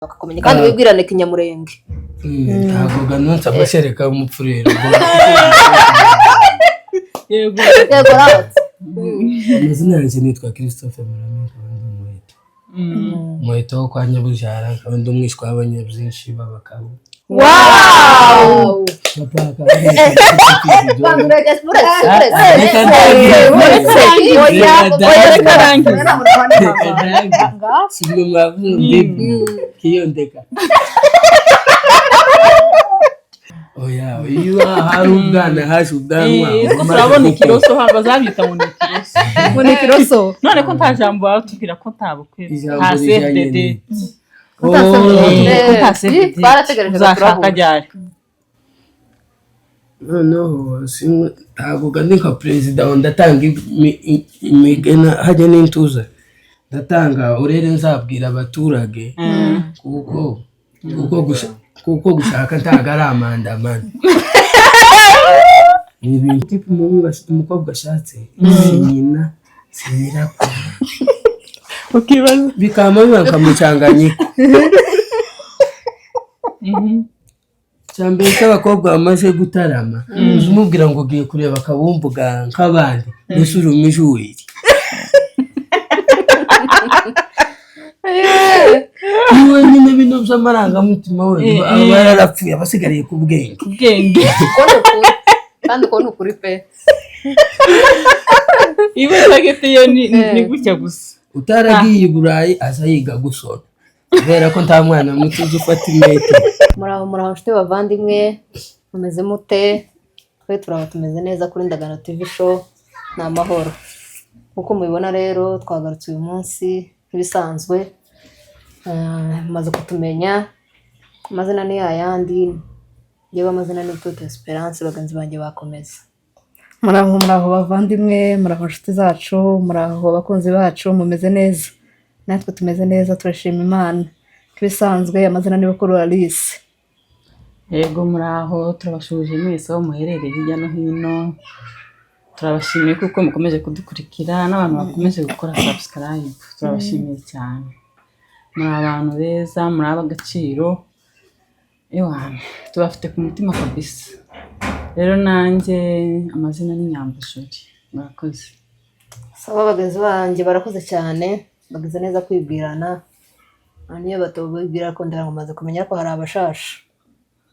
Bakakumenya kandi wibwirane kinyamurenge. Ntabwo ganonse amashereka y'umupfurero. Yego. Yego ratse. Amazina yanjye nitwa Christophe Murame, nkaba ndi umuheto, umuheto wo kwa Nyabujara, nkaba ndi umwishwa w'abanyabyinshi b'abakabo. Wow. Papa akaba ari Uretse, uretse, Reka uretse, ndangire. oya, Reka oya, reka arangize. Simwe mwavuze mbibi kiyondeka. Oya, iyo hari ubwana haje ubwanwa. Ko turabona ikiroso hano, bazabyita ngo ni ikiroso. Ngo ni ikiroso. None ko nta jambo batubwira, ko nta bukwe, Ijambo nta rijyanye CFDD? Oh, Ko nta CFDD? Twarategereje uzashaka turabura. ryari? Noneho simwe, ntabwo ndi nka perezida ngo ndatanga imigena hajya n'intuza, ndatanga urere, nzabwira abaturage kuko gushaka ntabwo ari amandamano. Ni ibintu type umukobwa ashatse, si nyina si nyirakuru. Ukibaza. Bikama biba nkamucanganyiko. Cya mbere cy'abakobwa bamaze gutarama, uza umubwira ngo ugiye kureba akabumbuga nk'abandi, mbese uri umujuriri. Niwe nyine bino by'amarangamutima, we aba yarapfuye, aba asigariye ku bwenge. Ubwenge. Uko ni ukuri kandi, uko ni ukuri pe. Iwe target ye ni gutya gusa. Utaragiye i Burayi aza yiga gusora, kubera ko nta mwana muto uzi ufata imetero. Muraho, muraho nshuti bavandimwe, mumeze mute? Twe turaba tumeze neza kuri Ndagano TV Show, ni amahoro. Nk'uko mubibona rero, twagarutse uyu munsi nk'ibisanzwe. Mumaze kutumenya, amazina ni yayandi, yewe amazina ni Toto Esperance, bagenzi banjye bakomeza. Muraho, muraho bavandimwe, muraho nshuti zacu, muraho bakunzi bacu, mumeze neza? Natwe tumeze neza, turashima Imana. Nk'ibisanzwe amazina ni Bukuru Alice. Yego, muraho, turabashuje mwese aho muherereye hirya no hino. Turabashimiye kuko mukomeje kudukurikira, n'abantu bakomeje gukora subscribe, turabashimiye cyane. Muri abantu beza, muri ab'agaciro, ewana tubafite ku mutima kabisa. Rero nanjye amazina ni Nyambushori, murakoze. Saba bagenzi banjye barakoze cyane, bagize neza kwibwirana. Niyo batubwira ko ndara ngo maze kumenya ko hari abashasha,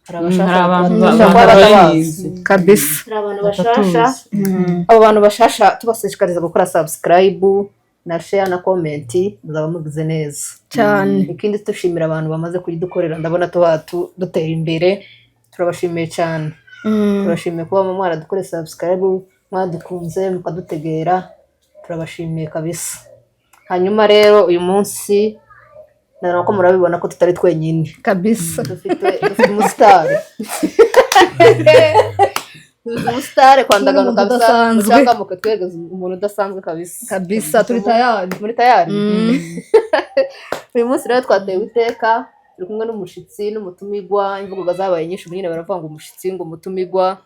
hari abashasha Hari abantu bashobora kuba batabazi. batabizi. Kabisa. Hari abantu bashasha. Abo bantu bashasha tubashishikariza gukora subscribe na share na comment, muzaba mugize neza. Cyane. Ikindi dushimira abantu bamaze kuyidukorera, ndabona tuba dutera imbere, turabashimiye cyane. Turabashimiye kuba mwaradukoreye subscribe, mwadukunze mukadutegera, turabashimiye kabisa. Hanyuma rero uyu munsi ndabona ko murabibona ko tutari twenyine. Kabisa. Dufite umusitari, dufite umusitari kwa Ndagano Umuntu kabisa. udasanzwe. Mucangamuke twegeze umuntu udasanzwe kabisa. Kabisa, turi tayari. Muri tayari. Uyu munsi rero twatewe iteka, turi kumwe n'umushitsi n'umutumigwa. Imvugo zabaye nyinshi nyine, baravuga ngo umushitsi, ngo umutumigwa,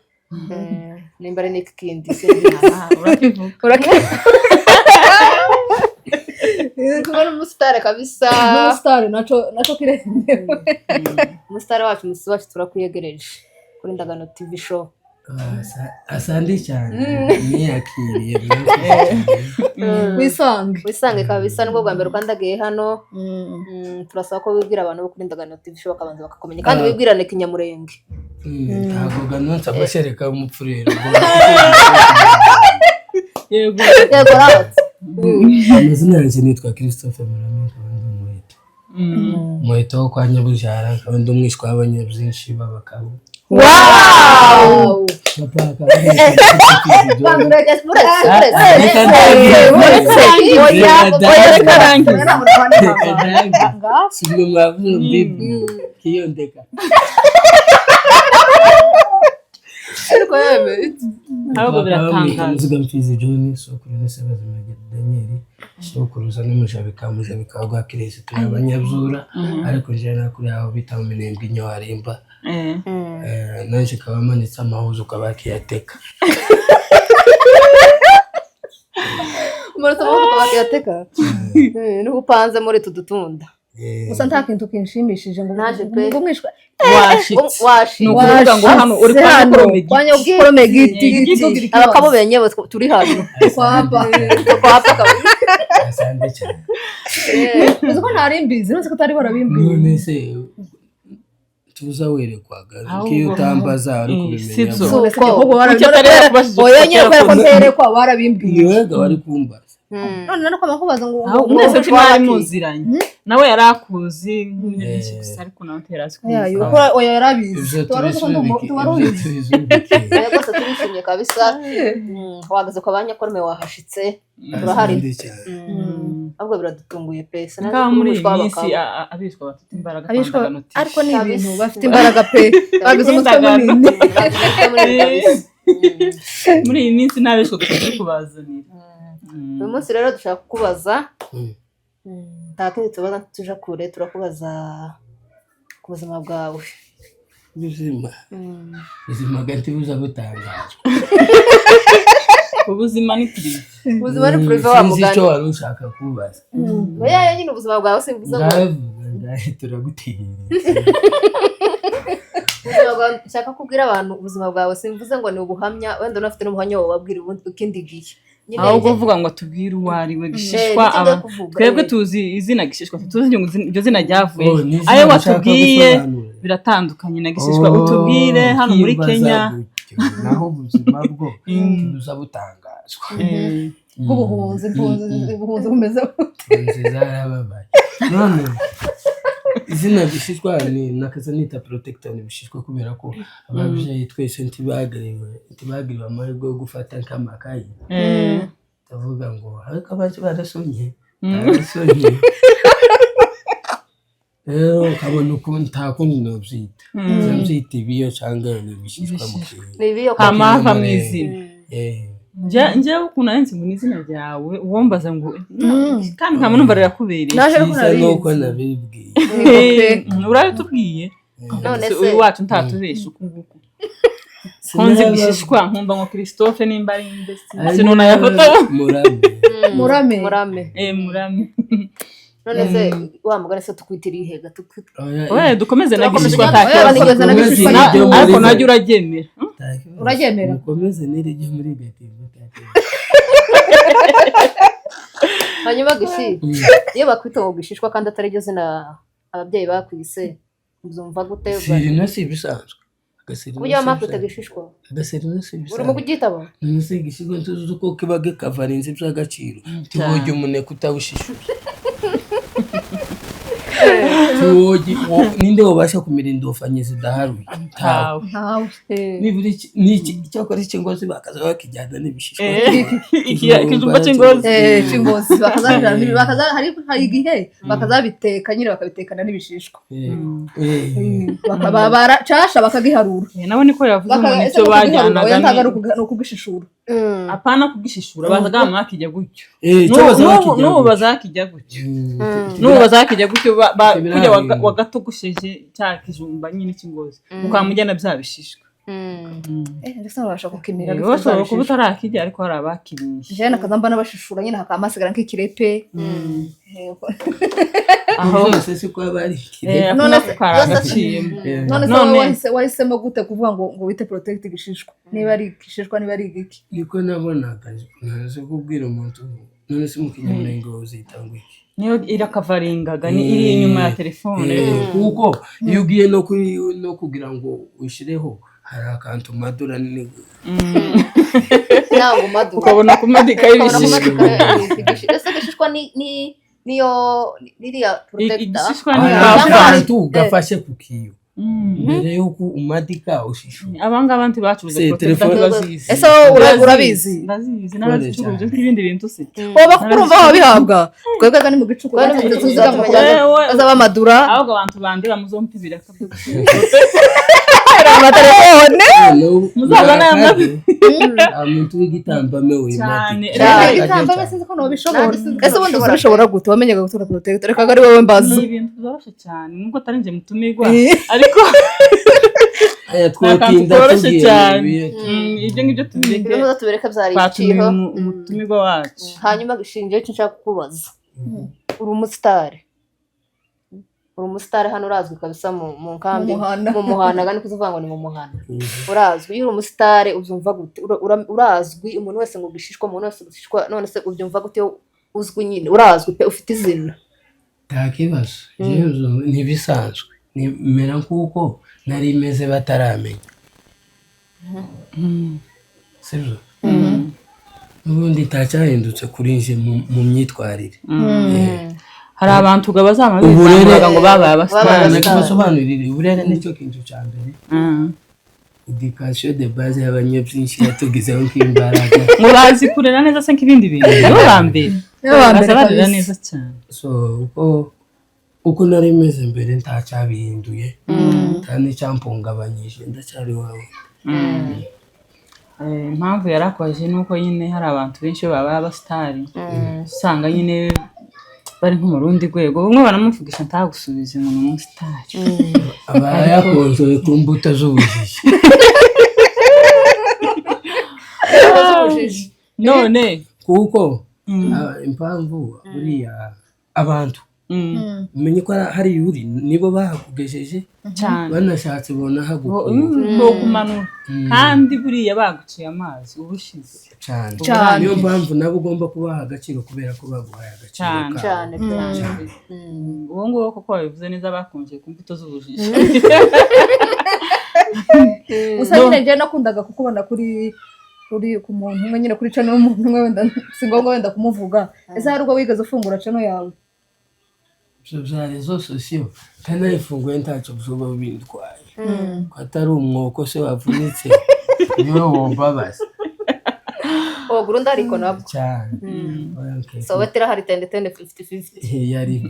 nimba ari n'iki kindi simbizi. Urakivuga. Turi kumwe n'umusitari kabisa. N'umusitari naco naco kiremewe. Umusitari wacu, umusitsi wacu, turakwiyegereje kuri Ndagano TV Show. Asante cyane, niyakiriye, murakoze cyane. Wisange. Wisange kabisa, nibwo bwa mbere ukandagiye hano. Turasaba ko wibwira abantu bo kuri Ndagano TV Show, bakabanza bakakumenya kandi wibwirane kinyamurenge. Ntabwo ganonse amashereka y'umupfurero. Yego. Yego ratse. Amazina yanjye nitwa Christophe Murame, nkaba ndi umuheto, umuheto wo kwa Nyabujara, nkaba ndi umwishwa w'abanyabyinshi b'abakabo. Wow. Papa akaba ari uretse, uretse, Reka ndangire. uretse, oya, oya, Reka arangize. Reka ndangire. Simwe mwavuze mbibi kiyondeka. Ariko yewe. Ahubwo biratangaje. Muziga Mfizi John, sokuru na Sebazima Daniel, sokuruza n'Umujabika, Mujabika wa Rwakirezi. Turi abanyabyura, ariko njyewe nakuriye aho bita mu Minembwe, Inyoharimba. Nanje kaba amanitse amahuzu ukaba akiyateka. Umuntu amaboko bakiyateka nuko upanze muri utu dutunda. Gusa nta kintu kinshimishije ngo Naje pe. ngo umwishwa Washitse. Washitse. Ni ukuvuga ngo hano uri kwa nyokorome. Kwa nyokorome giti. Giti. Abakabo benyewe turi hano. Kwapa. Kwapa kabisa. Asante cyane. Uzi ko ntari mbizi, nzi ko utari warabimbwiye. None se tuza werekwaga Ahubwo- nk'iyo utambaza wari kubimenya. Si byo. None se Uko. ahubwo Kuki atari yakubajije? Oya nyine, kubera ko nterekwa warabimbwiye. Ni wega wari kumbaza. None nako bakubaza ngo Aho ngo mwese ngo- mwari muziranye, nawe yari akuzi nk'umunyabwinshi gusa, ariko nawe ntiyari azi Oya, kubizi. yuko oya yarabizi. Ibyo Tuwari uzi ko ndi tubisubike, wari ibyo ubizi. tubisubike. Oya, rwose turishimye kabisa. Wahagaze kwa ba nyokorome, wahashitse, turahari. Asante cyane. Ahubwo biradutunguye pe. Sinari Ngaho nzi ko muri iyi umwishwa minsi w'abakabo. abishwa bafite imbaraga. Abishwa kwandagano TV. ariko ni ibintu Kabisa. bafite imbaraga pe, bagize umutwe Indagano. munini. Muri kabisa. Muri iyi minsi ntabishwa gusa turi kubazanira. Uyu munsi rero dushaka kukubaza, nta kindi tubaza, tuja kure, turakubaza ku buzima bwawe. Ubuzima, ubuzima gati buza butangazwa. Ubuzima ni turizi. Ubuzima ni privé wa Sinzi mugani. icyo wari ushaka kubaza. Oya nyine, ubuzima bwawe, simvuze ngo Ndavuga ndahe, turagutegereje. Ubuzima bwawe, nshaka kubwira abantu ubuzima bwawe, simvuze ngo ni ubuhamya, wenda unafite n'ubuhamya wababwira ubundi ikindi gihe. Nyine Ahubwo uvuga ngo atubwire uwo ari we, Gishishwa. Nicyo ngiye kuvuga, Twebwe eh. tuzi izina Gishishwa, tuzi iryo zina ryavuye. Oh, ni izina Ayo ushaka watubwiye gusobanura. biratandukanye na Gishishwa. Oh, Utubwire hano muri nkibaza Kenya. gutyo. Naho ubuzima bwo ntibuza butangazwa. Bw'ubuhunzi, ubuhunzi bumeze gute? Impunzi zarababaye. None izina Gishishwa ni nakaza nita protector, ni Bishishwa kubera ko ababyeyi twese ntibagiriwe amahirwe yo gufata nk'amakayi. Ndavuga ngo ariko abaje barasomye, barasomye rero ukabona ukuntu nta kundi nobyita, nzabyita ibiyo cyangwa ni Ibishishwa mu Kirundi. Ni ibiyo. Hamava mu izina. Eh. Njyewe ukuntu nari nzi ngo ni izina ryawe, uwombaza ngo kandi nkaba numva rirakubereye. Naje ariko Cyiza narabizi. nuko nabibwiye. Urabitubwiye. None Se se uyu wacu ntatubesha uku nguku ko nzi Gishishwa, nkumva ngo Christophe nimba ari nde, sinunayafata. Murame. Murame. Murame. Eh, murame. None se wa mugani se tukwitira ihega Oya, Oya, dukomeze na Turakomeza Gishishwa, na- nta Oya, kibazo. dukomeze na Gishishwa. Ariko najya uraryemera. Nta kibazo. Uraryemera? Mukomeze n'iryo muri gativu, nta kibazo. Hanyuma Gishi, iyo bakwita ngo Gishishwa kandi atari ryo zina ababyeyi bakwise, ubyumva gute? Sirino si ibisanzwe. Agasirino Ku buryo si bamakwita ibisanzwe. Gishishwa Agasirino si uri mu ibisanzwe. kuryitaba. None se igisigo ntuzi uko kiba gikavarinze iby'agaciro, tiwoge umuneke utawushishuye, tiwoge ninde wabasha kumira indofanyi zidaharuye? Ntawe. Ntawe. Ntawe. Nibura icyakora icy'ingozi bakaza bakijyana n'ibishishwa. Ikijumba cy'ingozi. Eh, cy'ingozi bakazabijana, hari igihe bakazabiteka nyine, bakabitekana n'ibishishwa. Casha bakagiharura. Nawe niko yavuze ngo Ese nicyo bakagiharura, bajyanaga oya, ntabwo ari ni ukugishishura. Apana kugishishura, bazaga mwakijya gutyo. Icyo baza bakijya N'ubu gutyo. bazakijya gutyo, n'ubu bazakijya gutyo, Ibirayi. kujya wagatogosheje cya kijumba nyine cy'ingozi, ukamujyana bya bishishwa. Eh, ndetse babasha kukimira. Wowe ushobora kuba utarakijya, ariko hari abakiriye. Jewe nakaza mbona bashishura nyine, hakaba hasigara nk'ikirepe. Aho Byose si ko aba ari ikirere. None none se- agaciyemo. None se None- wowe wahisemo gute kuvuga ngo wite Protect Gishishwa, niba ari igishishwa, niba ari igiki? Niko nabonaga ntazi kubwira umuntu. None se mu Kinyamurenge uzita ngo iki? Niyo irakavaringaga, ni iri inyuma ya telefone. Kuko iyo ugiye no kuri no kugira ngo ushyireho, hari akantu madura nini. Ntabwo madura. Ukabona kumadika Ukabona y'ibishishwa. kumadika ese Gishishwa ni niyo niriya protector? Igishishwa ni Hari kava. akantu gafashe ku kiyo mbere y'uko umadika ushishura. Abangaba ntibacuruza Se, protector, telefone- ntibazizi. Ese wowe urabizi? Ndazizi, n'abazicuruje nk'ibindi bintu se. Wowe urumva wabihabwa, twebwe ni mu gicuku. Twebwe ni mu gicuku, tuzigama. tuzamenya. Wewe- Baza bamadura. Ahubwo abantu bandeba muzompa ibiraka byo Amatelefone. Muzabona aya mabi. Nta muntu w'igitambame Cyane. wimadika. Cyane. Igitambaro sinzi ko nobishobora. Nanjye sinzi ko Ese ubundi nabishobora. uzabishobora gute? Wamenyaga gutora protector? Reka ari wowe mbaza. Ni ibintu byoroshye cyane, nubwo atari njye mutumirwa, ariko Aya ni akantu twotinda koroshye tugiye cyane. mu bihe. Ibyo ngibyo tubireke. Ibyo tubereka byari Twatumiye igiciro. umutumirwa wacu. Hanyuma gishingiye icyo nshaka kukubaza, uri umusitari. Uri umusitari hano, urazwi kabisa mu nkambi. Mu muhana. Mu muhana, kandi kuvuga ngo ni mu muhana, urazwi. Iyo uri umusitari ubyumva gute? Urazwi, umuntu wese ngo gishishwa, umuntu wese gishishwa. None se ubyumva gute iyo uzwi nyine, urazwi pe, ufite izina? Nta kibazo. Jewe ntibisanzwe, nimera nk'uko nari meze bataramenya, sibyo? N'ubundi ntacyahindutse kuri nje mu myitwarire. Hari abantu ngo bazaba Uburere- bizamuraga ngo babaye abasitari. Babaye Reka mbasobanurire, uburere nicyo kintu cya mbere. Éducation de base y'abanyabyinshi yatugizeho nk'imbaraga. Ngo bazi kurera neza se nk'ibindi bintu, nibo ba mbere. Nibo ba mbere Baza barera kabisa. neza cyane. So uko nari meze mbere ntacyabihinduye, nta n'icyampungabanyije, ndacyari wawe. Impamvu yarakoze ni uko nyine hari abantu benshi iyo babaye abasitari usanga nyine bari nko mu rundi rwego, bamwe baramuvugisha ntagusubize ngo ni umusitari. Aba yakonzoye ku mbuto z'ubujiji. None Kuko impamvu buriya abantu umenye ko hari uri nibo bahakugejeje. Cyane. Banashatse bona hagukura. Bo kumanura, kandi buriya baguciye amazi uba ushize. Cyane. Cyane. Niyo mpamvu nabo ugomba kubaha agaciro kubera ko baguhaye agaciro Cyane. kabo. Cyane pe. Uwo nguwo koko babivuze neza, bakunje ku mbuto z'ubujiji. Gusa nyine njyewe nakundaga kukubona kuri ku muntu umwe nyine, kuri channel y'umuntu umwe, wenda si ngombwa wenda kumuvuga. Ese hari ubwo wigeze ufungura channel yawe? Ibyo bya réseaux sociaux kandi nayifunguye, ntacyo byoba bintwaye, ko atari umwoko se wavunitse niwe wumva baza. Wogura undi ariko nabwo. Cyane. Oya, nkeke. So tirahari tende tende 50-50. Yari ni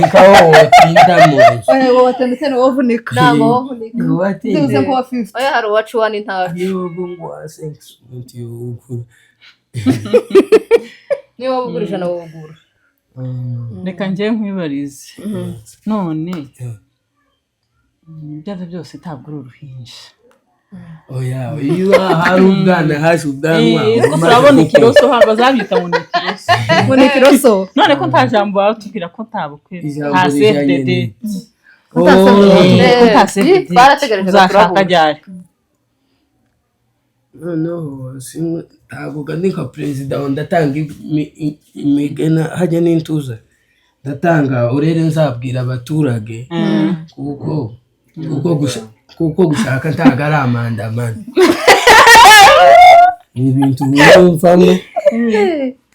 nkaho wotinda mu nzu. Oya, wowe tende tende wovunika. Ntabwo wovunika. Byibuze Watinze. nko wa 50. Oya, hari uwacu wani ntacu. Niba ngo wasenga umuntu yogura. Niba waba ugura 100 wogura. Reka njyewe nkwibarize none, ibyo ari byo byose ntabwo uri uruhinja. Oya, iyo hari ubwana haje ubwanwa. Ko umaze turabona gukura. Ikiroso hano bazabyita ngo ni ikiroso. Ngo ni ikiroso. None ko nta jambo watubwira ko nta bukwe, Ijambo nta rijyanye save ni- ko nta save the date. Twarategereje Uzashaka turabura. ryari? Noneho ntabwo ndi nka perezida ngo ndatanga imigena hajya n'intuza, ndatanga urere, nzabwira abaturage kuko gushaka ntabwo ari amandamano, ni ibintu wiyumvamo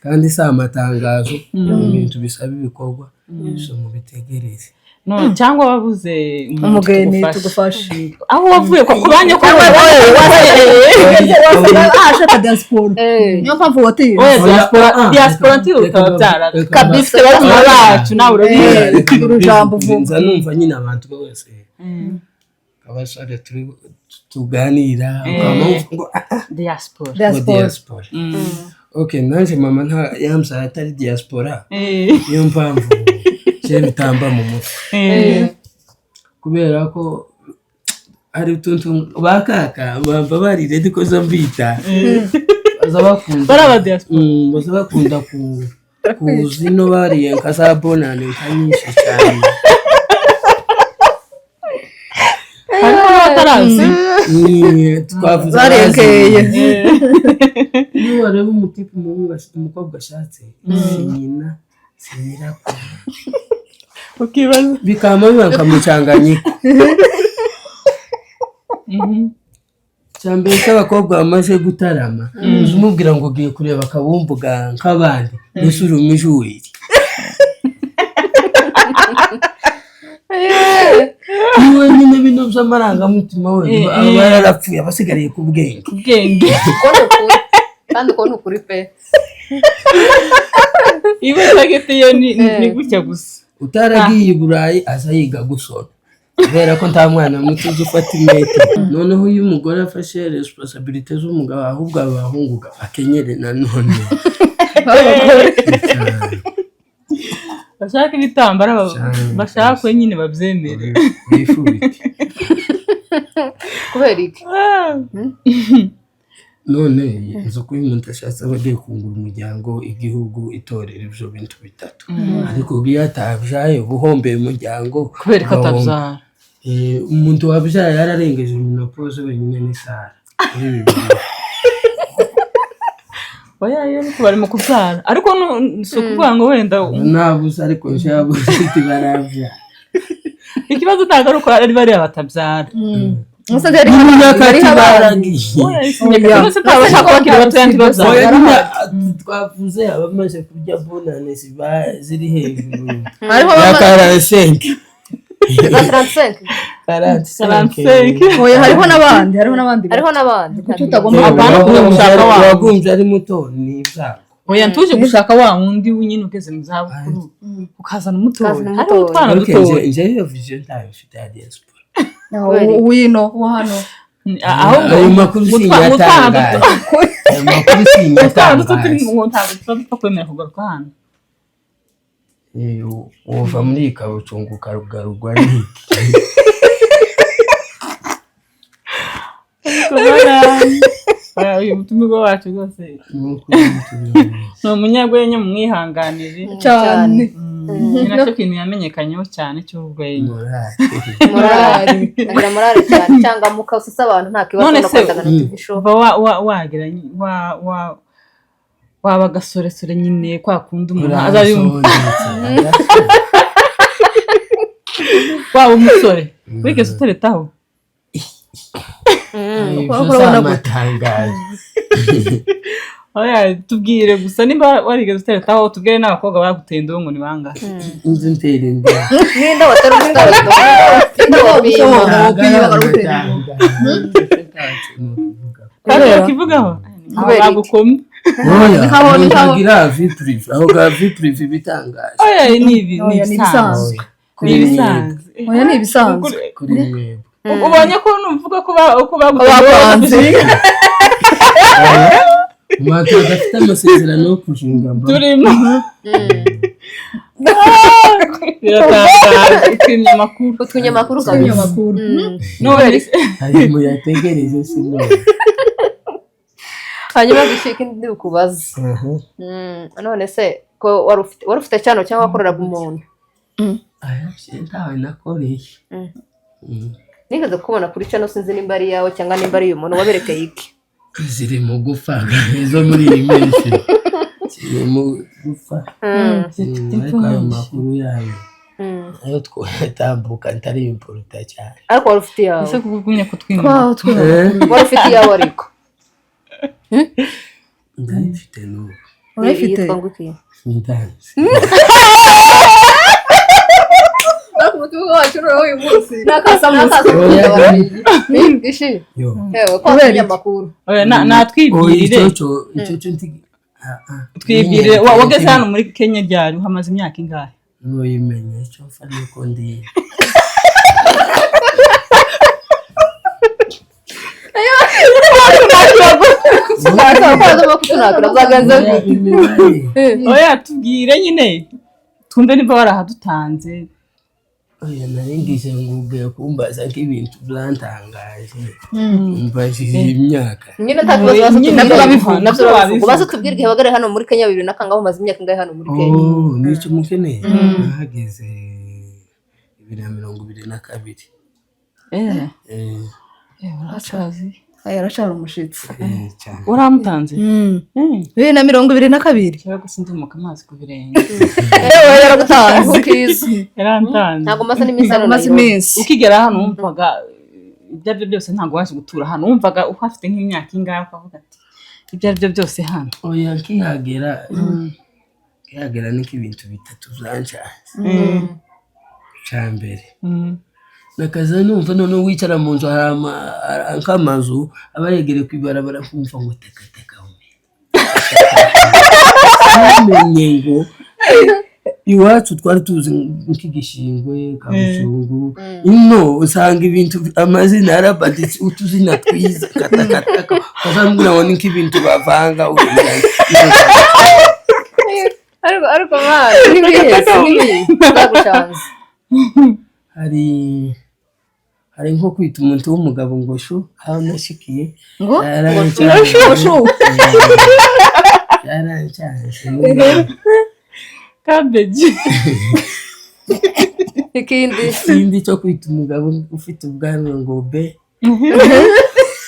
kandi si amatangazo, ni ibintu bisaba ibikorwa, so mubitegereze. No, cyangwa wabuze umuntu Umugeni tugufasha. tugufashe. Aho wavuye ko kubanya ko Ashaka diaspora, niyo mpamvu wateye. Oya, diaspora. Ah, Diaspora ntiruta ababyara kabisa, barumuna bacu nawe urabizi. Reka Ijambo uvuga. Nza numva nyine abantu bose, abasore turi tuganira, ukaba wumva ngo ah, Diaspora. ngo Diaspora. Diaspora, okay. Nanjye mama nta yambyaye atari diaspora, niyo mpamvu je bitamba mu mutwe, kubera ko hari utuntu bakaka bamba bari ready ko zo mbita baza bakunda. Bari aba diaspora. Baza bakunda ku kuza ino bariye nka za bonane nka nyinshi cyane. Harimo n'abatarazi. Twavuze Barekeye. abazi. Iyo wareba umutipe umuhungu umukobwa ashatse, si nyina si nyirakuru. Ukibaza. Bikaba biba nkamucanganyiko. Cya mbere cy'abakobwa bamaze gutarama, uza umubwira ngo ugiye kureba akabumbu nk'abandi, mbese uri umujuri. Niwe nyine bino by'amarangamutima we aba yarapfuye, aba asigariye ku bwenge. Ubwenge. Uko ni ukuri, kandi uko ni ukuri pe. Iba target ye ni gutya gusa. Utaragiye i Burayi aza yiga gusora, kubera ko nta mwana muto uzi ufata imetero. Noneho iyo umugore afashe responsabilité z'umugabo, ahubwo abahungu bakenyere nanone. Cyane. Bashaka ibitambaro Cyane. bashaka nyine babyemere. Bifubike. Kubera iki? None nzi ko uyu muntu ashatse aba agiye kungura umuryango, igihugu, itorero, ibyo bintu bitatu, ariko iyo atabyaye uba uhombeye umuryango. Kubera ko atabyara. Umuntu wabyaye yararengeje menopause wenyine ni Sara muri Bibiliya. Oya, ariko bari mu kubyara, ariko si ukuvuga ngo wenda Nabuze, ariko nshabuze barabyara. Ikibazo ntabwo ari uko ari bariya batabyara. Umusaza yari Imyaka hariho abandi. baragiye. Oya, si ntabwo bakiri batoya ntibabyara. Oya, nyine twavuze abamaze kurya bonane ziri hejuru Hariho ya 45. Za 35. 45. Oya, hariho n'abandi, hariho n'abandi. Hariho n'abandi. Kuki utagomba Apana kuja gushaka wa Wagumbye ari muto ni ibyago. Oya, ntuje gushaka wa wundi nyine ugeze mu zabukuru, ukazana umutoya. Ukazana Hariho umutoya. utwana Okay, dutoya. nje iyo vision ntayo mfite ya diaspora. Wino wo hano. Ahubwo Ayo makuru mu twana sinyatangaje. duto Ayo makuru utwana duto turi sinyatangaje. mu ntabwo tuba dupfa kwemera kugaruka hano. Uva muri iyi kabucungu ukarugarurwa n'iki? Oya, uyu mutumirwa wacu rwose Nuko tubibona. ni umunyarwenya, mumwihanganire. Cyane. Ni nacyo kintu yamenyekanyeho cyane cy'urwenya. Morale. Morale, agira morale cyane, cyangwa muka usesa abantu, nta kibazo. None No se- kwandagana TV show. Uva wa wa wagira wa wa waba agasoresore nyine kwa kundi umuntu azayumva waba umusore wigeze uteretaho? Amatangazo. Oya, tubwire gusa nimba warigeze uteretaho, tubwire n'abakobwa baguteye indobo ngo ni bangahe. Inzu ntera imbere. Ninda watera umusitari, ninda wapima. Kandi bakivugaho Kubera iki? bagukomye. Oya, vie privée, aho ga vie privée bitangaje. Oya, ni ibi ni Oya, ni ibisanzwe. ibisanzwe. Ni ibisanzwe. Oya, ni ibisanzwe. Kuri mwebwe. Ubonye ko numvuga ko ko Bakwanze. Umwaka badafite amasezerano yo gushinga mba. Turimo biratangaje, utwimye amakuru. Utwimye amakuru kabisa. Amakuru. None se Hari muyategereze sinone. Hanyuma gushika indi ukubaza. None se ko wari ufite cyano cyangwa wakoreraga umuntu? Aya ntawe nakoreye. Nigeze kubona kuri channel, sinzi nimba ari iyawe cyangwa nimba ari uyu muntu waberekeye iki. Ziri mu gufa izo muri iyi minsi ziri mu gufa. Ariko ayo makuru yayo ayo twatambuka ntari important cyane. Ariko wari ufite iyawe? Ese kuko ugumye kutwima? Twaho twima. Wari ufite iyawe ariko? Ndayifite n'ubu. Urayifite? Yitwa ngo iki? Ndanze. Ariko umutima wacu noneho uyu munsi Ishi. Yo. Yewe, ko Kubera wamenye iki? amakuru. Oya, Oya, natwibwirire. icyo cyo nti ah, ah. Twibwirire, wageze hano muri Kenya ryari? Uhamaze imyaka ingahe? Ntuyimenya, icyo mfa nuko ndi Byagenze gute? Imibare. Oya, tubwire nyine twumve niba warahadutanze. Oya, nari ngize ngo ugiye kumbaza nk'ibintu byantangaje, mbajije imyaka. Nyine nta kibazo, baza Nyine tubwire. urabivuga, Nabyo urabivuga. wabivuga. Baza tubwire igihe wagareye hano muri Kenya, bibiri na kangahe? Umaze imyaka ingahe hano muri Kenya? Oh, nicyo mukeneye. Nahageze 2022. Uracazi. Aya, aracara umushitsi. Cyane. Uramutanze. 2022. Cyangwa gusa ndumuka amazi ku birenge. Ewe, yaragutanze. Ukiza. Yarantanze. Ntabwo maze n'iminsi hano Amaze Nairobi. iminsi. Ukigera hano wumvaga ibyo ari byo byose, ntabwo waje gutura hano, wumvaga uhafite nk'imyaka ingahe ukavuga ati ibyo ari byo byose hano? Oya, nkihagera niko ibintu bitatu byanshanze. Cya mbere, nakaza numva noneho wicara mu nzu, hari nk'amazu aba yegereye ku ibarabara, nkumva ngo tekateka, namenye ngo iwacu twari tuzi nk'igishingwe, kabushungu, ino usanga ibintu amazina yarabaditse utuzina twiza, katakataka, ukazambwira ngo ni nk'ibintu bavanga. Ariko mwana, n'ibihe n'ibihe byagucanze? Hari Hari nko kwita umuntu w'umugabo ngo shu, aho nashikiye Ngo Yarancanze. Shu. Yarancanze. Cabbage. Ikindi? Ikindi cyo kwita umugabo ufite ubwanwa ngo be.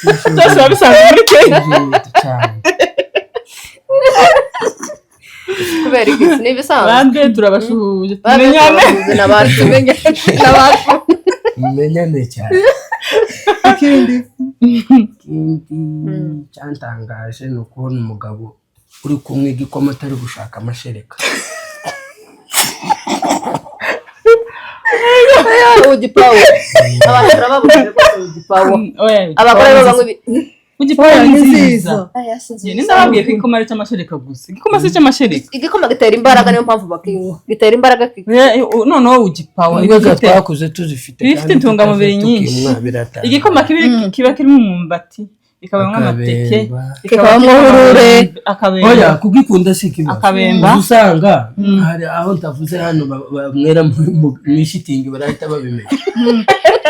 Byose biba bisanzwe muri Kenya. Cyane. Kubera iki? Ni ibisanzwe. Bande turabashuhuje, tumenyane. N'abacu. N'abacu. Mumenyane cyane. Ikindi? Ikindi cyantangaje ni ukubona umugabo uri kunywa igikoma atari gushaka amashereka. Uji power, abantu turababujije rwose uji power. Oya, Abagore bo banywa ibi uji power ni Ni nziza. nziza. Njye nababwiye ko igikoma ari icy'amashereka gusa. Igikoma si icy'amashereka. Igikoma gitera imbaraga, niyo mpamvu bakinywa, gitera imbaraga. Noneho uji power Inzoga ifite twakuze tuzifite ibifite kandi intungamubiri tukaza nyinshi. tukimwa, biratanga. Igikoma kiba kirimo umwumbati, kikabamo amateke, Akabemba. Kikabamo urure. Akabemba. Oya, kugikunda si ikibazo. Akabemba. Uza usanga hari aho ntavuze hano banywera mu ishitingi, barahita babimenya,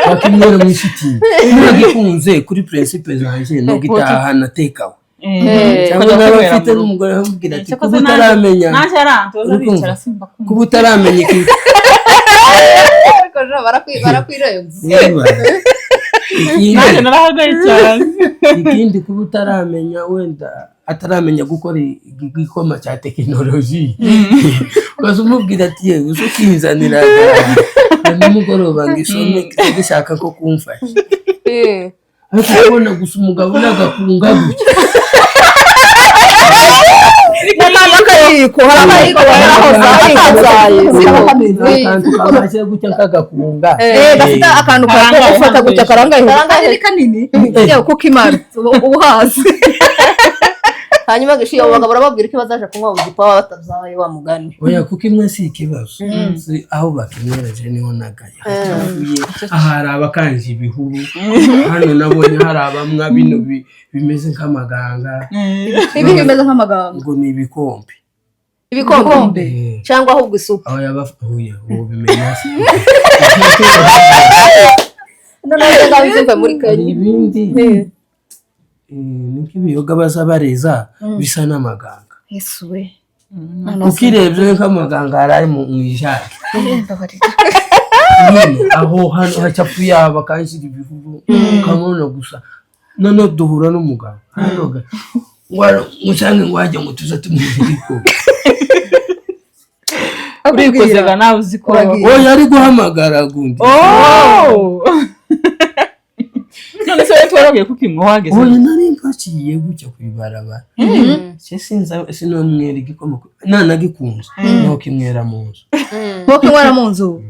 bakinywera mu ishitingi. Nagikunze kuri principe zanje no gitaha natekawe cyangwa Ukajya naba kunywera mfite mu rugo. n'umugore amubwira ati Cyakoze kuba utaramenya nanjye arantoza Uri kumva? bicara simba kumva. Kuba utaramenya iki. Ariko jo barakwirenza. Niba ikindi Nanjye narahagaye cyane. Ikindi, kuba utaramenya, wenda ataramenya gukora igikoma cya tekinoloji, ukaza umubwira ati yewe uze ukinzanira na nimugoroba ngo isome gishaka ko kumfasha, ariko kubona gusa umugabo nagakunga gutya. N'akayiko, hari akayiko Akazaye. Akantu kamaze gutya kagakunga. Gafite akantu ko Karangaye gufata hano gutya karangaye. Karangaye. Ni kanini yewe, kuko imana uba uhazi. Hanyuma gishiye abo bagabo urababwira ko bazaje kunywa uji power batazaye wa mugani? Oya, kuko imwe si ikibazo. Si aho bakinywera niho nagaye hacafuye. Aha hari abakanje ibihuru, hano nabonye hari abamwa bino bimeze nk'amaganga. Ibi bimeze nk'amaganga? Ngo ni ibikombe. Ibikombe? Eh. Cyangwa ahubwo isupu? Aho yaba oya, ubu bimenya se. Noneho ibyo ngabyo byumve muri Hari Kenya. ibindi ni nk'ibiyoga baza bareza bisa n'amaganga. Yesu we! Ukirebye nk'amaganga hari ari mu ijage nyine aho hano hacafuye, aha bakanshyira ibihuru, ukabona gusa. Noneho duhura n'umugabo hano ngo usange ngo wajya ngo tuze tumwere igikoma. Urikozega nawe uzi ko Uragiye. Oya, ari guhamagara gundi. Oh! None se wowe twarabwiye ko ukinywa wageze? Oya, nari mpaciye gutya ku ibarabara. Se sinza sinomwera igikoma nanagikunze nuko kimwera mu nzu. Nkuko inywera mu nzu,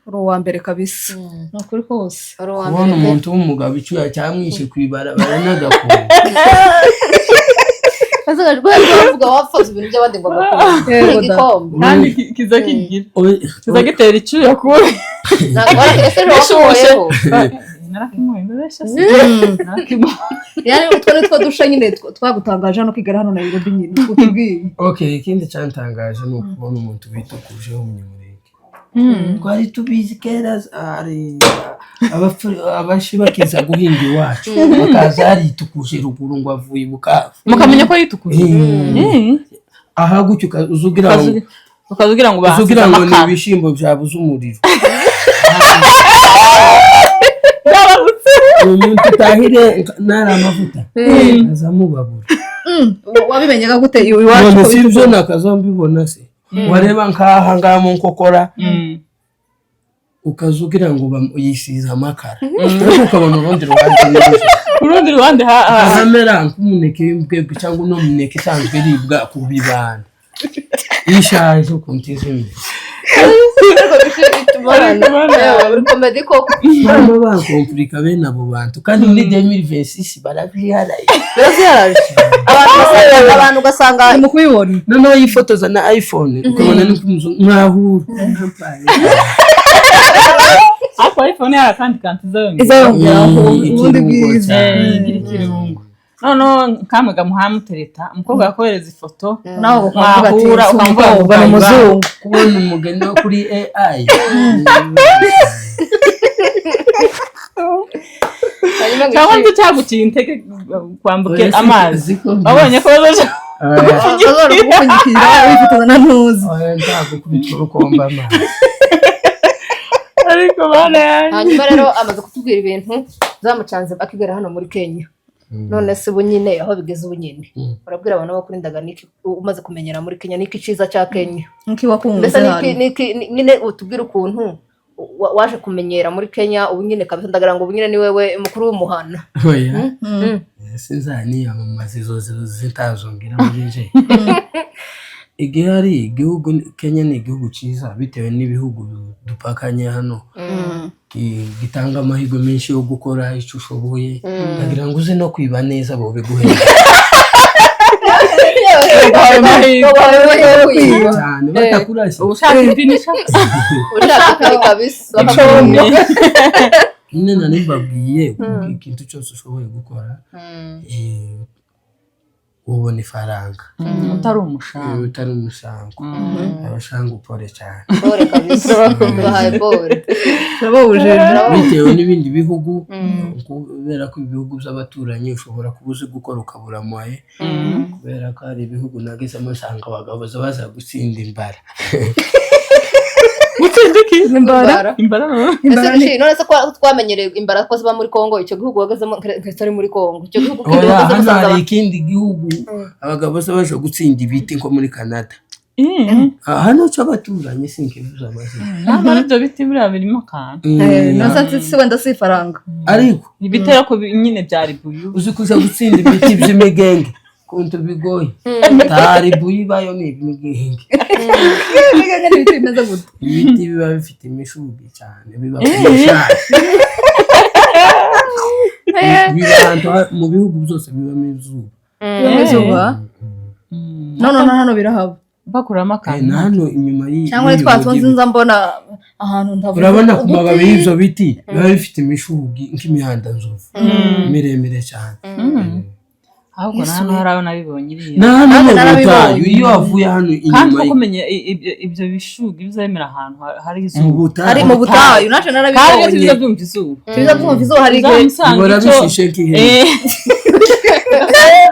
uri uwa mbere kabisa, ni ukuri kose. Uri uwa Kubona mbere pe. umuntu w'umugabo icyuya cyamwishe ku ibarabara n'agakungu. Ese rwose bavuga wapfaza ibintu by'abandi ngo agakunde Yego da. igikombe. Kandi kiza kigira Oya, kiza gitera icyuya kubi. Ntabwo ese ejo wakuweho? Narakinyweye, mbabeshya se, narakinyweye. Yani utwo ni two dusha nyine twagutangaje hano Kigali, hano Nairobi nyine utubwiye. Okay, ikindi cyantangaje ni ukubona umuntu witukuje w'umunyamurenge. Twari tubizi kera hari abashi bakiza guhinga iwacu, bakaza yaritukuje ruguru ngo avuye i Bukavu. Mukamenya ko yitukuje? Aha gutyo uza ugira ngo Ukaza ugira ngo uza ugira bahasize ngo ni amakara. ibishyimbo byabuze umuriro. Byababutse. Umuntu utahire ntari amavuta azamubabura. Wabimenyaga gute iwacu None ko si ibyo nakaza mbibona se, wareba nk'aha ngaha mu nkokora, ukaza ugira ngo yisize amakara, ariko ukabona urundi ruhande neza. Ku rundi ruhande Ahamera nk'umuneke w'imbwebwe cyangwa uno muneke isanzwe iribwa ku bibanda ishaje ukuntu izimye. Uri comedy koko. Barimo bakompurika bene abo bantu, kandi muri 2026 barabiharaye. Biraziharaje, abantu ugasanga Ni mu kubibona. Noneho yifotoza na iPhone, ukabona ni nk'umuzungu mwahura. Ariko iPhone hari akandi kantu izayongera. Izayongeraho ubundi Ikirungo bwiza. cyane. Igira ikirungo. Noneho nkamwe gamuhamutereta umukobwa yakohereza ifoto, Nawe ukavuga ati mwahura si ukamuvuga ngo umukobwa, ni umuzungu. Kubona umugani wo kuri AI. Cyangwa nzi cyaguciye intege kwambuka Oya, amazi siko wabonye ko bazaje Oya, Bazora kugupfunyikira wifotoza na ntuzi. Oya, nzagukubita urukombe amazi. Ariko bana yanjye. Hanyuma rero amaze kutubwira ibintu byamucanze akigera hano muri Kenya. None se ubu nyine aho bigeze ubu nyine, urabwira abantu bo kuri Ndaganiki umaze kumenyera muri Kenya, niki cyiza cya Kenya? Nkuko wakunze Mbese hano. niki nyine utubwire ukuntu waje kumenyera muri Kenya ubu nyine kabisa. Ndagira ngo ubu nyine ni wewe mukuru w'umuhana. Oya, sinzaniyamamaza, izo zitazongera muri nje. Igihari igihugu Kenya ni igihugu cyiza bitewe n'ibihugu dupakanye hano, gitanga amahirwe menshi yo gukora icyo ushoboye. Ndagira ngo uze no kwiba neza bobiguhera. Cyane batakurashye. Ushaka ibinisha. Ushaka kare kabisa. Nyine nari mbabwiye ikintu cyose ushoboye gukora, ubona ifaranga. Utari umushanga. Iyo utari umusango, abashanga upore cyane. Pole kabisa, bahaye pole. Turabahuje. Bitewe n'ibindi bihugu, kubera ko ibihugu by'abaturanyi ushobora kuba uzi gukora ukabura moye, kubera ko hari ibihugu nagezemo nsanga abagabo baza gutsinda imbara. Gutsinda iki? Imbara. Imbara. Ese Rishi, none se ko twamenyereye imbara ko ziba muri Kongo, icyo gihugu wagezemo kitari muri Kongo, icyo gihugu kindi Oya, wagezemo hano usanga hari ikindi gihugu abagabo bose baje gutsinda ibiti nko muri Canada. Ah, hano cy'abaturanyi sinkivuze amazina. Ntabwo ari ibyo biti buriya birimo akantu. Nasa si wenda si ifaranga. Ariko Ibiti ariko nyine byari buyu. Uzi kuja gutsinda ibiti by'imigenge kuntu bigoye? Taribuye ibayo ni imigenge. Imigenge ni ibiti bimeze gute? Ibiti biba bifite imishugi cyane, biba ku mashami, biba ahantu mu bihugu byose bibamo izuba. Bibamo izuba. None hano birahaba. Bakuramo akantu. Na hano inyuma Cyangwa ni y'ibi twa tundi bihugu. nza mbona ahantu ntavuze. Urabona ku mababi y'ibyo biti biba bifite imishugi nk'imihanda nzovu miremire cyane. Ahubwo na hano hari aho nabibonye iriya. Na hano Nanjye mu narabibonye. butayu iyo wavuye hano Kandi inyuma koko umenya ibyo bishugi bizemera ahantu hari mu izuba. butayu. Ari mu butayu naje Kandi narabibonye. tuza byumva izuba. Tuza byumva izuba hari igihe Uzamusanga bihora icyo bishishe nk'ihene.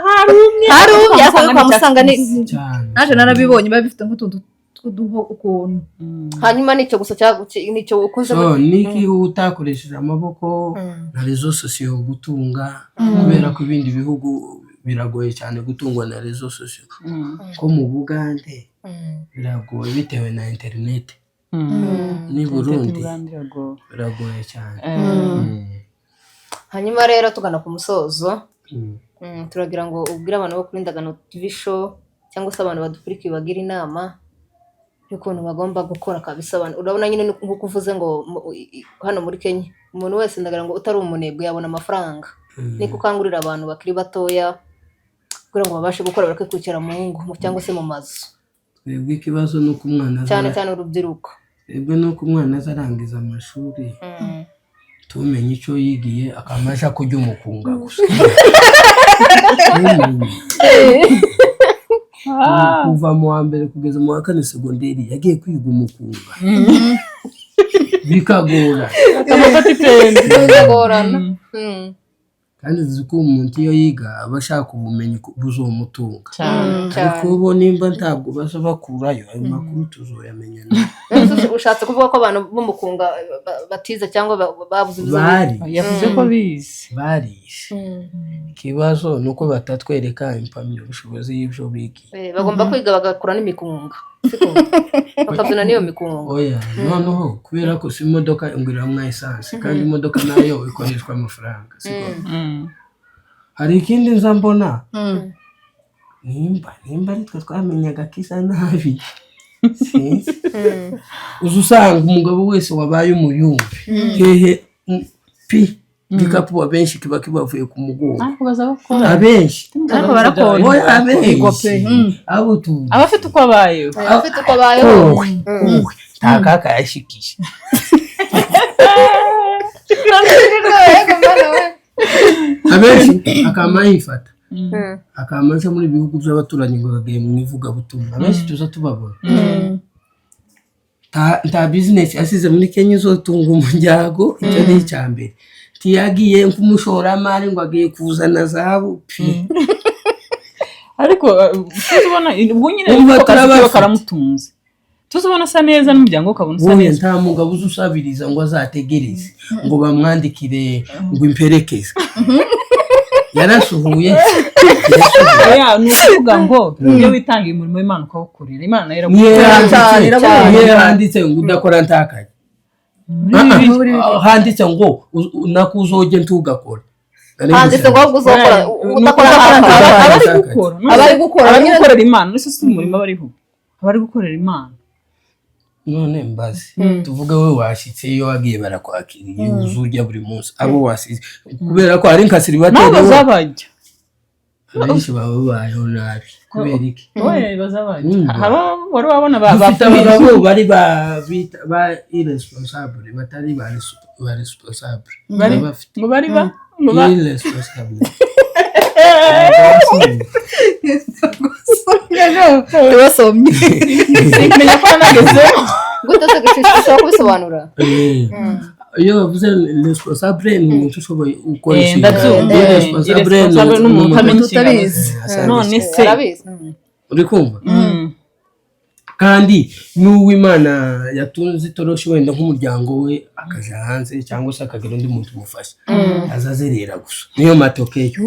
Harumye. Harumye Ariko ariko kwamusanga ni cyane. Naje narabibonye biba bifite nk'utuntu tw'uduho ukuntu. Hanyuma nicyo gusa nicyo ukoze? So niki utakoresheje amaboko na réseaux sociaux gutunga, kubera ko ibindi bihugu biragoye cyane gutungwa na réseaux sociaux. Ko mu Bugande biragoye bitewe na interineti, n'i Burundi biragoye cyane. Hanyuma rero tugana ku musozo, turagira ngo ubwire abantu bo kuri Ndagano TV Show cyangwa se abantu badukurikiye, bagira inama y'ukuntu bagomba gukora kabisa. Abantu urabona nyine nk'uko uvuze ngo hano muri Kenya umuntu wese, ndagira ngo utari umunebwe yabona amafaranga. Niko ukangurira abantu bakiri batoya kugira ngo babashe gukora, bareke kwicara mu ngo cyangwa se mu mazu. Twebwe ikibazo ni uko umwana Cyane cyane urubyiruko. Twebwe ni uko umwana aza arangiza amashuri, tumenye icyo yigiye, akamaja kurya umukunga gusa. Tumenye. Kuva mu wa mbere kugeza mu wa kane segonderi yagiye kwiga umukunga, bikagora. Akamufata itende. Bikagorana. Kandi uzi ko umuntu iyo yiga aba ashaka ubumenyi buzomutunga. Cyane. Ariko bo nimba ntabwo baza bakurayo ayo makuru, tuzoyamenya nawe. Ese ushatse kuvuga ko abantu b'umukunga batize cyangwa babuze ibyo? Bari Yavuze ko bize. Barishe. Ikibazo ni uko batatwereka impamyabushobozi y'ibyo bigiye. Bagomba kwiga bagakura n'imikunga, siko? Bakabyina n'iyo mikunga. Oya, noneho kubera ko si imodoka inguriramo essence, kandi imodoka nayo ikoreshwa amafaranga, siko? Hari ikindi nza mbona, nimba ari twe twamenyaga kisa nabi, sinzi. Uza usanga umugabo wese wabaye umuyumbi hehe, pi igikapu abenshi kiba kibavuye ku mugongo. Ariko baza bakora. Abenshi. Ariko barakora. Oya, abenshi Pe. Abo tuzi. Abafite uko abayeho. Abafite uko abayeho. Kowe kowe nta kaka yashikije. Abenshi akama yifata, akama aja muri bihugu by'abaturanyi ngo bagiye mu ivugabutumwa. Abenshi tuza tubabona nta bizinesi asize muri Kenya izotunga umuryango. Icyo ni icya mbere. Ntiyagiye nk'umushoramari ngo agiye kuzana zahabu pi. Ariko tuzubona ubwo nyine Umva, ako kazi kiwe turabafite. karamutunze, tuzubona asa neza n'umuryango we ukabona usa Wowe neza. nta mugabo uza usabiriza ngo azategereze ngo bamwandikire ngo imperekeze. Yarasuhuye. Oya, ni ukuvuga ngo iyo witangiye umurimo w'Imana ukawukorera, Imana nayo Niyo iragukorera. yanditse. Cyane, iraguha. Niyo yanditse ngo udakora ntakajya. Muri Bibiliya. Ah, handitse ngo nako uzoge ntugakora. Handitse ngo ahubwo uzokora Ni udakora ukuvuga ngo ntakajya. aba ari gukora. Aba ari gukora, aba ari nyine. gukorera Imana. Ese si umurimo aba ariho, aba ari gukorera Imana. None mbaze, tuvuge wowe washyitse, iyo wagiye barakwakiriye, uzurya buri munsi, abo wasize kubera ko ari nka nabo célibataire, bazabajya. Abenshi baba babayeho nabi kubera iki? Oya, bazabajya. Mm. Haba wari wabona Dufite bapfuye. abagabo bari ba bita ba irresponsable, batari ba responsable. Bari bafite ngo bari ba ngo ba irresponsable. Tubasomye. Simenya ko nagezeho. Gute se? Ushobora kubisobanura? Iyo bavuze responsable, ni umuntu ushoboye gukora Eh, inshingano. ndabyumva. Irresponsable ni Irresponsable ni umuntu utamenya inshingano utabizi. ze. Asante. None se Arabizi. Uri kumva? Mm. Kandi n'uw'Imana yatunze itoroshi, wenda nk'umuryango we, akaja hanze cyangwa se akagira undi muntu umufasha, aza azerera gusa niyo matokeyo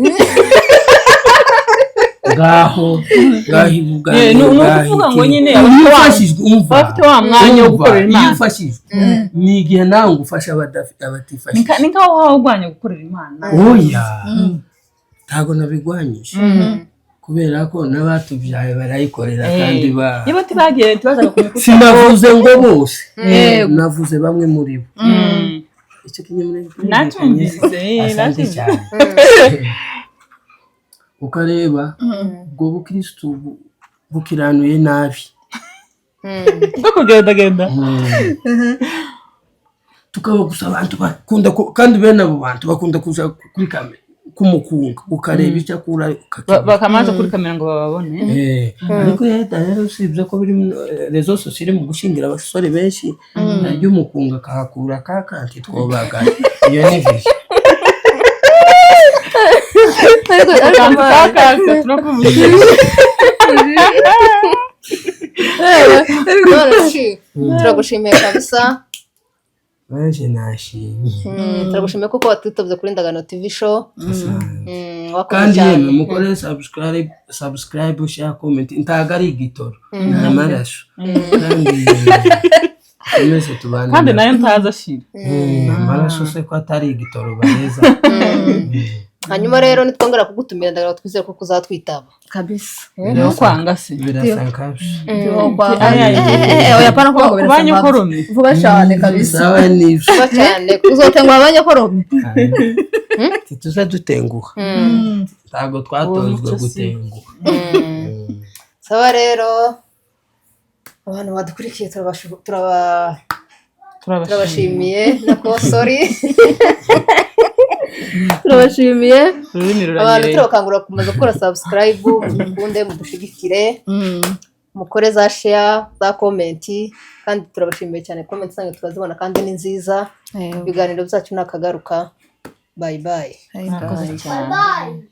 ngaho ngaho ibuga. Eh, ni ukuvuga ngo nyine iyo ufashijwe, umva, abafite wa mwanya wo umva, gukorera iyo Imana. ufashijwe ni igihe nawe ngo ufashe abatifashije. Ni nkaho waba urwanya gukorera Imana. Oya, ntabwo nabigwanyije, kubera ko n'abatubyaye barayikorera kandi ba Niba tibagiye tibazaga kumenya. Sinavuze ngo bose, Yego. navuze bamwe muri bo. Icyo kinyamulenge. Nacyumvise, Asante nacyumvise. cyane. Ukareba ubwo bukirisitu bukiranuye nabi. Bwo kugendagenda. Tukaba gusa abantu bakunda kandi bene abo bantu bakunda kuja kuri kamera kumukunga, ukareba icyo akura ukakibura. Bakamaze kuri kamera ngo bababone. Eh, ariko leta rero, usibye ko biri réseaux sociaux iri mu gushingira abasore benshi, naryo umukunga akahakura kakanti twobagana, iyo ni vision. Ariko Akantu kakaka turakuvuze. None shi, turagushimiye kabisa. Benshi nashimye. Turagushimiye kuko watwitabye kuri Ndagano TV Show. Wakoze Kandi cyane. yemwe mukore subscribe, share, comment. Ntago ari igitoro, ni amaraso, kandi twese tubane. Kandi nayo ntazi ashira. Amaraso se ko atari igitoro baheza? Hanyuma rero nitwongera kugutumira, Ndagano, twizere ko kuzatwitaba. Kabisa. Rero kwanga se? Birasa nkabyo. Ay, ay, Eh, oya, pana kuvuga ngo Ku birasa. banyokorome. Vuba cyane kabisa. Sawa, nibyo. Vuba cyane. Uzotenguha abanyakorome. Ntituza dutenguha, ntabwo twatojwe Uwo muco si. gutenguha. Sawa rero, abantu badukurikiye, Turabashimiye. turabashimiye, nako sorry. Turabashimiye. Ururimi Abantu ruranyereye. turabakangurira gukomeza gukora subscribe, mudukunde, mudushigikire, mukore za share, za comment. Kandi turabashimiye cyane, comment zanyu turazibona kandi ni nziza. Ibiganiro byacu ni akagaruka. Bye bye. Murakoze cyane. Bye.